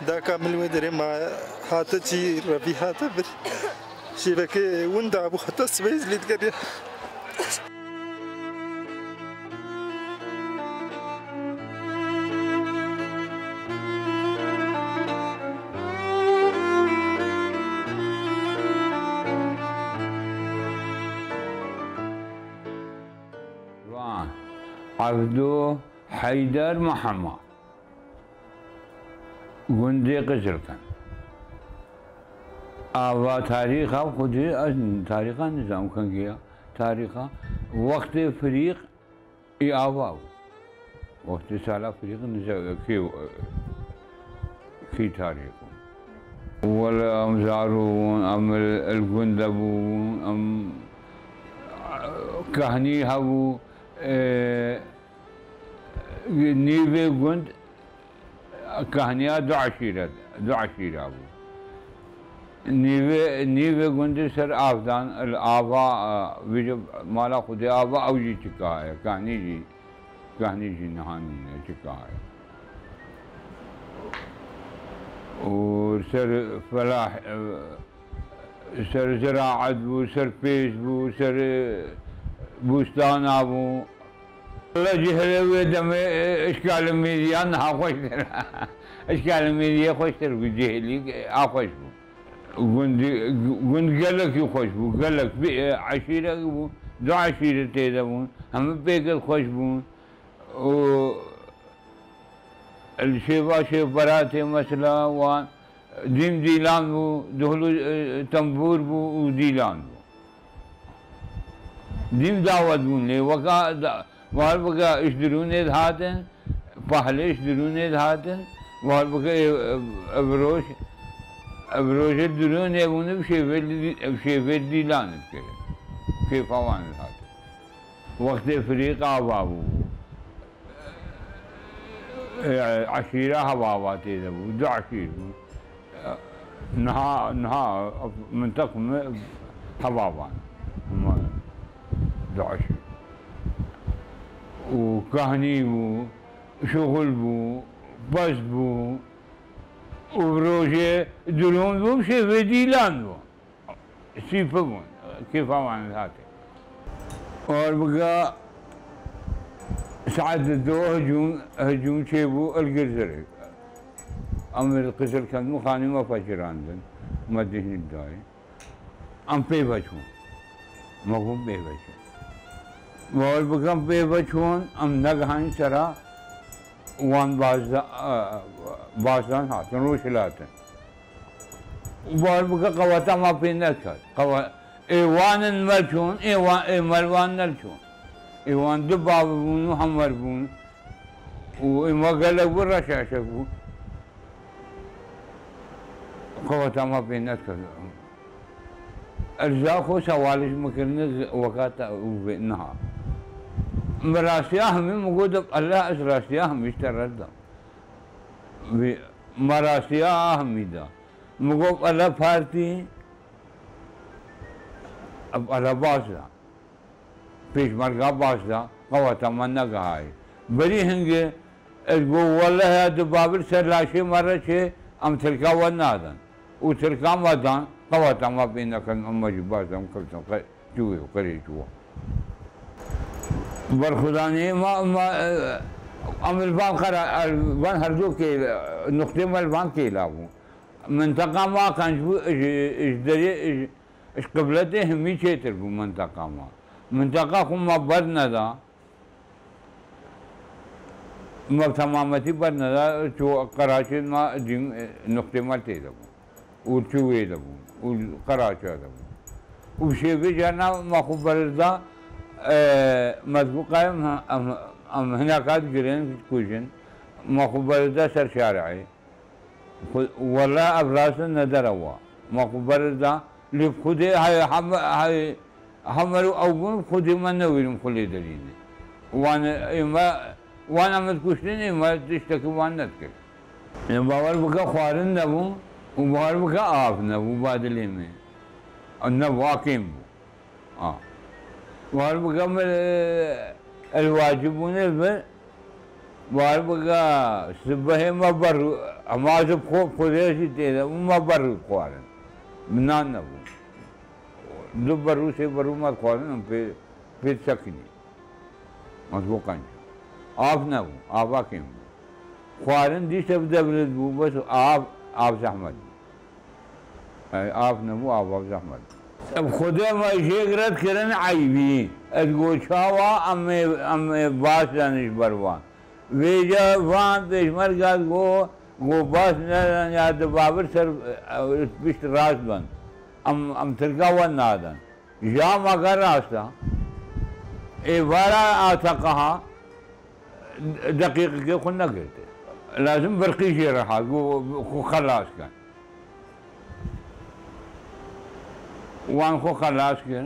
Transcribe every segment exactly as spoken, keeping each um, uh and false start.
Daka min li wê derê maye, hate çî revî hate vir. Şêvekê winda bû, heta sibê ez lê digeriya. Van Evdo Heyder Mihema. Gundê Qizilken. Ava tarîxa xwedî, ez tarîxa nizam kengê ya. Tarîxa wextê firîq ê ava bû. Wextê sala firîq nize kê, kê tarîx bû. Wele em zarû bûn, em li, li gund de bûn, em kehnî hebû, e, nîvê gund Kahniya du eşîret, du eşîra bû. Nîvê, nîvê gundî ser av dan, li ava, e, vî ji mala Xwedê ava ew jî çika heye, kahnî jî, kahnî jî niha nîne çika heye. Û ser felah, e, ser ziraet bû, ser pêz bû, ser, e, bûstana bû. Wele cihê wê demê, e, îşkalê mîdiya niha xweştir. Îşkalê mîdiyê xweştir bû, cihêlî, e, a xweş bû. Gund, gund gelekî xweş bû, gelek. Vî, e, eşîrekî bû, du eşîre tê de bûn, hemî pêkil xweş bûn. Û Li şêva şêvberatê mesela wan dîm dîlan bû, duhlu, e, tembûr bû û dîlan bû. Dîm dawet bûn lê weka da, war bike ji dirûnê dihatin, pahlê ji dirûnê dihatin, war bike, e, e, ev roj, ev rojê dirûnê bûn bi şêvê, bi şêvê dîlan dikirin. Kêfa wan dihatin. Wextê firîq ava bû. E, eşîra hevava tê de bû. Du eşîr bû. Niha, niha mintiq me hevavan. Hema du eşîr. Û kahnî bû, şuxul bû, pest bû. Û rojê dirûn bû, şêvê dîlan bû. Sîpi bûn, kêfa wan dihatê. War bike saet du hicûm, hicûm çêbû li Girzirê. Em li Qizilkend û xanî me pecirandin, me dîhnî dayî. Em pê ve çûn. Me got pê ve çûn. War bike em pê ve çûn, em negihayîn sera. Wan bazda-, bazdan hatin, roj hilatin. Û bawer bike qeweta me pê neçûn. Qewe-, ê wan in me çûn, ê wan, ê me li wan neçûn. Ê wan du bav bûn û hemwer bûn. Û ê me gelek bû, reşeşek bû. Qeweta me pê neçûn. Erza xwe sewalij me kirine weka te û vê niha. Me rastiya hemî me got, Allah, ez rastiya hemî ji te red dam. Vê me rastiya hemî da. Me got, Allah partî, Allah baş da. Pêşmerga baş da, qeweta me negihayî. Berî hingê ez got, wele ya di Babil ser laşê me re çê, em tilka we nadin. Û tilka me dan, qeweta me pê nekin, em me jî baş da, em kevtin qe-, çûyê û qirê çûwa. Berxwedaniyê me, me, e, em li van qera-, van herdû kê-, nuqtê me li van kêla bû. Minteqa me qenc bû, ji, ji derê, ji, ji qibletê himî çêtir bû minteqa me. Minteqa xwe me berneda, me bi temametî berneda, çû qeraçê me dîm, e, nuqtê me tê de bû. Û çû wê de bûn. Û qeraça de bûn. Û bi şêvê carna me xwe berda, e, me dibû qayim em, em, em hineka digirin, dikujin. Me xwe berda ser şarê. Xwe-, wela ev rast e, ne derewa. Ma xwe berir da, lê bi Xwedê hey hem-, hey hemer û ew bûn, Xwedê me newêrim xwe lê derîne. Wan ê me, wan em dikuştin, ê me tiştekî wan nedikir. Ê bawer bike xwarin nebû û bawer bike av nebû, badilê me. Nebû, a kêm bû. A. War bike min, e, el wacibûnê bi, war bike sibehê me ber Ama ez bi xwe, xwedê jî tê de bû, me berû dixwarin. Min nan nebû. Du berû, sê berû me dixwarin, em pê, pê disekinî. Ez bû qenc. Av nebû, ava kêm bû. Xwarin dîse bi devlet bû, bes av, av zehmet bû. Ey, av nebû, av, av zehmet bû. Ev Xwedê me jê giret kirin eybî. Ez got, çawa em ê, em ê baş de ji ber wan. Vêca van pêşmerga go, go baş ne, ya di babir ser, e, pişt rast ben. Em, em Tirka wan nadin. Ja me ge rast e. Êvara a teqeha deqîqekê xwe negirtê. Lazim birqî jê re hat, go xwe xelas ken. Wan xwe xelas kir.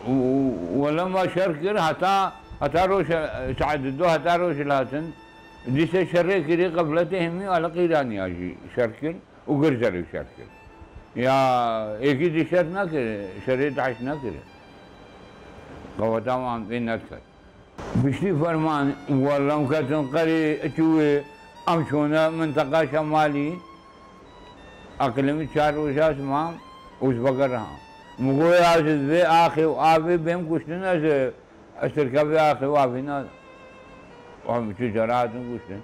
Û, û, wele me şer kir, heta, heta roja, saet du, heta roj hatin. Dîse şerê kirî, qefletê hemî aliq Îraniya jî şer kir û Girzerê şer kir. Ya êkî dî şer nekir, şerê DAIŞ nekir. Qeweta wan pê nediket. Piştî ferman, wele em ketin qerê çûyê, em çûne minteqa şemalî, eqlimî çar roja siman û ji vegeriha. Min got, ez ji vê axê û avê bêm kuştin, ez, ez tirka vê axê û avê nadim. Em çi cara hatin kuştin.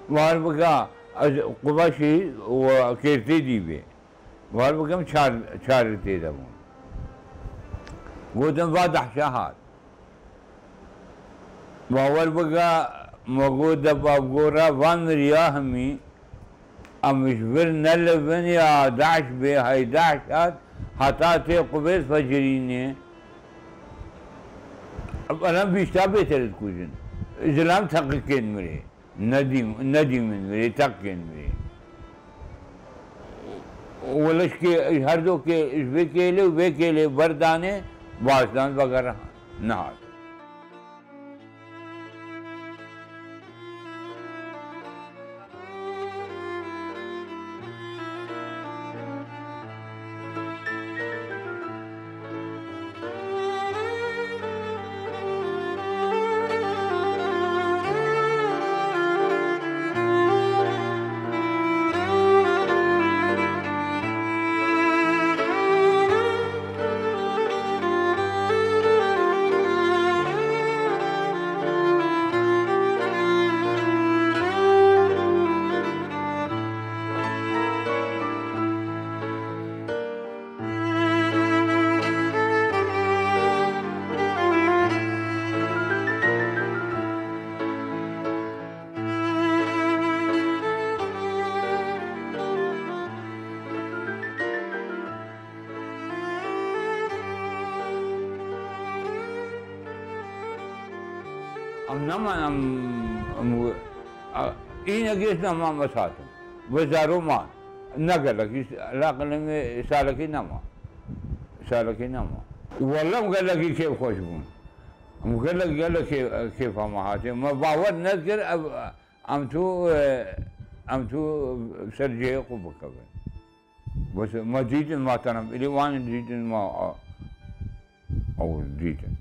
War bike, ez qubeşî û kêrtê dî bê. War bikim çar, çar tê de bûn. Gotin, va DAIŞa hat. Bawer bike, me got de bavgora van miriya hemî, em ji vir nelivin ya DAIŞ bê, hey DAIŞ hat, heta tê qubêz fecirînê. Em bîşta bêtir dikujin. Zilam teqikên mirê. Nedî, nedî min mirê, teqkên mirê. Weleşkê her do kê ji vê kêlê û vê kêlê berdanê, başdan vegere nehat. Em neman, em, em, a, îne geş neman, me satin. Bi zaro man. Ne gelekî, laqilê me salekî nema. Salekî nema. Wele em gelekî kêfxweş bûn. Em gelek, gelek kê-, kêfa me hatê. Me bawer nedikir, ev, em tu, e, em tu ser cihê xwe bikevin. Bes me dîtin, ma tenem, ilî wan dîtin, ma, a, ew dîtin.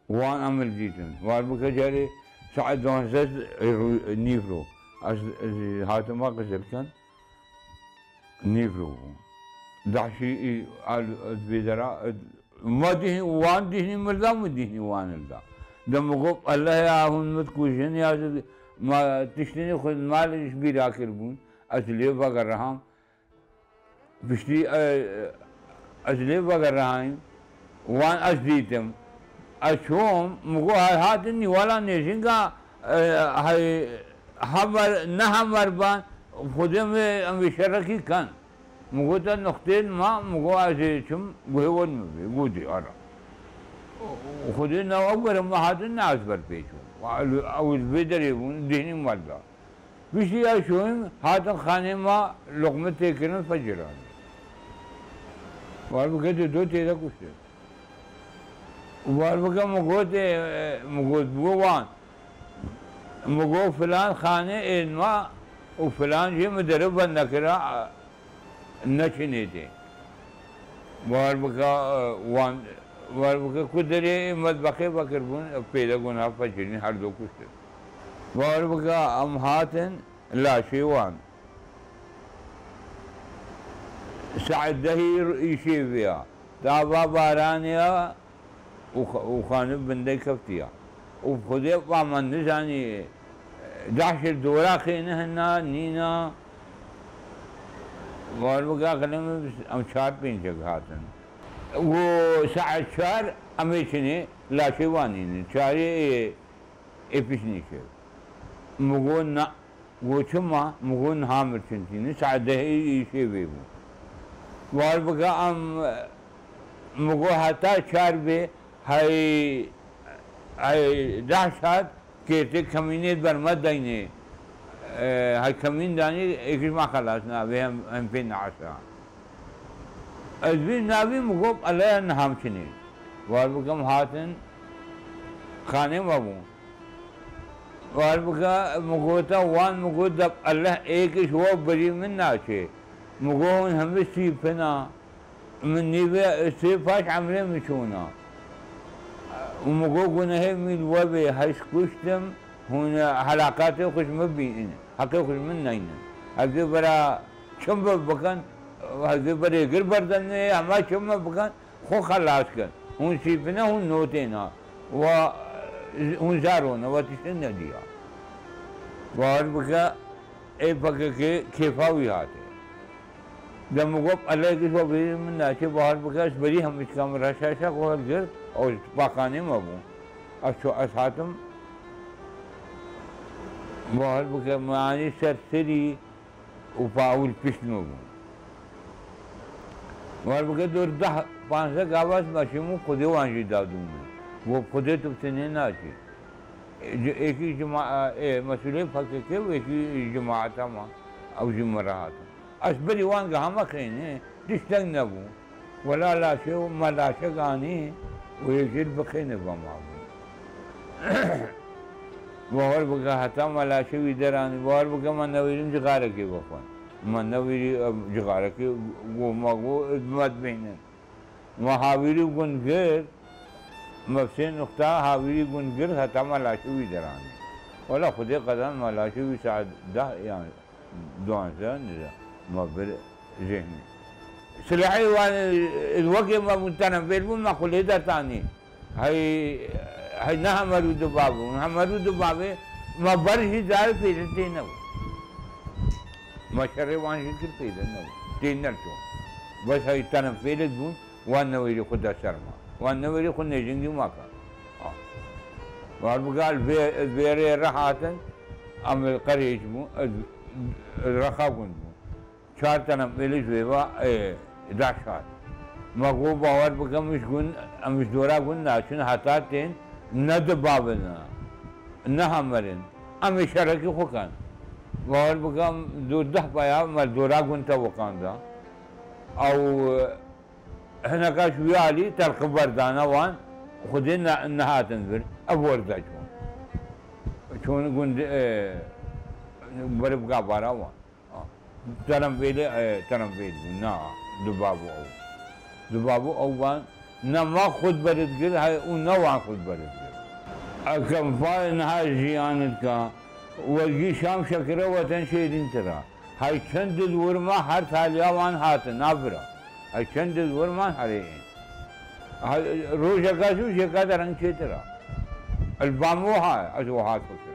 Wan em li dîtin. War bike carê saet duwazdeh rû-, nîvro. Ez, ez hatim a Qizilkend. Nîvro bû. Dehşî î al, vê dera, ma dîhî wan dîhnî mirda, min dîhnî wan hilda. De min got, "Allah ya hûn min dikujin ya, ma tiştinî xwe malê ji bîra kiribûn." Ez lê vegeriham. Piştî, e, ez lê vegerahayim, wan ez dîtim. Ez çûm, min got, "Hay hatin nîwala nêjinga, e, hay hemer, ne hemer ban, Xwedê em vê, em vê şerekî ken." Min got, "Te nuqtên ma?" Min got, "Ez ê çim, guhê wan min bê." Got, "Dî ara." Xwedê ne ew ber em hatin, ne ez ber pê çûm. Ew li vê derê bûn, dîhnî me da. Piştî ya şûn, hatin xanê me, loqme tê kirin, feciranê. War bike, tu do tê de kuştin. War bike, min got, e, min got, bi wan. Min got, filan xanê ên me û filan jî min dere bend nekira, neçinê tê. War bike, e, wan, war bike ku derê medbexê vekiribûn, pê de gon ha fecirîn, her du kuştin. War bike, em hatin, Laşê wan saet dehî îşê vê ya. Dava baranê ya û xa-, û xanib bindey keftiya. Û Xwedê va me nizanî, dehşê dora xêne hina, nîna. War bike aqilê min em çar pêncek hatin. Û saet çar em ê çinê laşê wan nînin. Çarê ê, ê pişnîşê. Min got na. Got çima? Min got niha mirçintînin, saet dehê îşê vê bû. War bike em, min got heta çar bê, hey, hey deh saet kêrtê kemînê ber me deynê. E, hey kemîn danî, êkij me xelas nabê, hem, hem pê neasa. Ez vî navî min got, ele niha em çinê. War bike em hatin, xanê me bûn. War bike, min gota wan, min got, deb ele êkij we birî min naçê. Min got, hûn hemî sîpina. Min nîve sê paş emrê min çûna. Û min got, gunehê min li we bê, heş kuştim, hûn helaqatê xwe ji min bînin. Heqê xwe ji min neynin. Hevdê bera çim bi bikin, hevdê berê gir berdinê, hema çim bi bikin, xwe xelas kin. Hûn sîpine, hûn notêna. Wa, hûn zaro ne, wa tiştin nediya. Bawer bike, ê P K K kêfa wî hate. De min got, ele giş wa bêrî min naçê, bawer bike, ez berî hemî çika min reşa şa xwe hilgirt, ew ji tipaxanê me bû. Ez çû, ez hatim, bawer bike, min anî ser serî, û pa ewil pişt min bû. Wer bike dor deh panzdeh gava ez meşîm û Xwedê wan jî dadû min. Got, Xwedê tu bi tenê naçî. Ci-, êkî cima-, ê, mesûlê P K K û êkî cemaeta me, ew jî min re hatin. Ez berî wan giha me xênê, tiştek nebû. Wela laşê me laşek anî û yê jêr bixêne ve mabû. Bawer bike heta me laşê wî deranî, bawer bike me newêrîn cixarekê vexwend. Me newêrî, em, cixarekê go-, me got, me dibêhnin. Me hawîrî gund girt, me bi sê nuqta hawîrî gund girt heta me laşê wî deranî. Wela Xwedê qedan me laşê wî saet deh yan duanze nîze me bir zêhnî. Silahê wan, e, wekê me bûn tenefêl bûn, me xulê dertanî. Hey, hey ne hemer û du bavê, hemer û du bavê me ber jî dayê pêlin tê nebû. Me şerê wan jî kir pêlin nebû. Tê nerço. Bes hey tenefêl bûn, wan newêrî xwe de ser me. Wan newêrî xwe nêjingî me kir. Ah. War bigal vê, vê rê re hatin, em li Qerêç bûn, ez, ez Rexa gund bûn. Çar tene êlî ji vê ve, ê, daş hat. Me got, bawer bike, em ji gund, em ji dora gund naçin, heta tên ne dibavin, ne hemerin. Em ê şerekî xwe ken. Bawer bike, em dor deh peya me dora gund tewiqanda. Ew, hineka ji wî alî telqi berdane wan, Xwedê ne-, nehatin vir. Ev werda çûn. Çûn gund, e, beriv gabara wan. Terembêlê, e, terembêl bû. Na, du bavû ew. Du bavû ew van, ne ma xwe beriv gir, hey, û ne wan xwe beriv gir. Ekem fayê niha jiyanê dika, wergî şam şekire weten şêrîn tira. Hey çend dil wir ma her taliya wan hatin, navira. Hey çend dil wir ma herê ên. Hey, rojeka zû jêka dereng çêtir a. El bam wiha, ez wiha dixwim.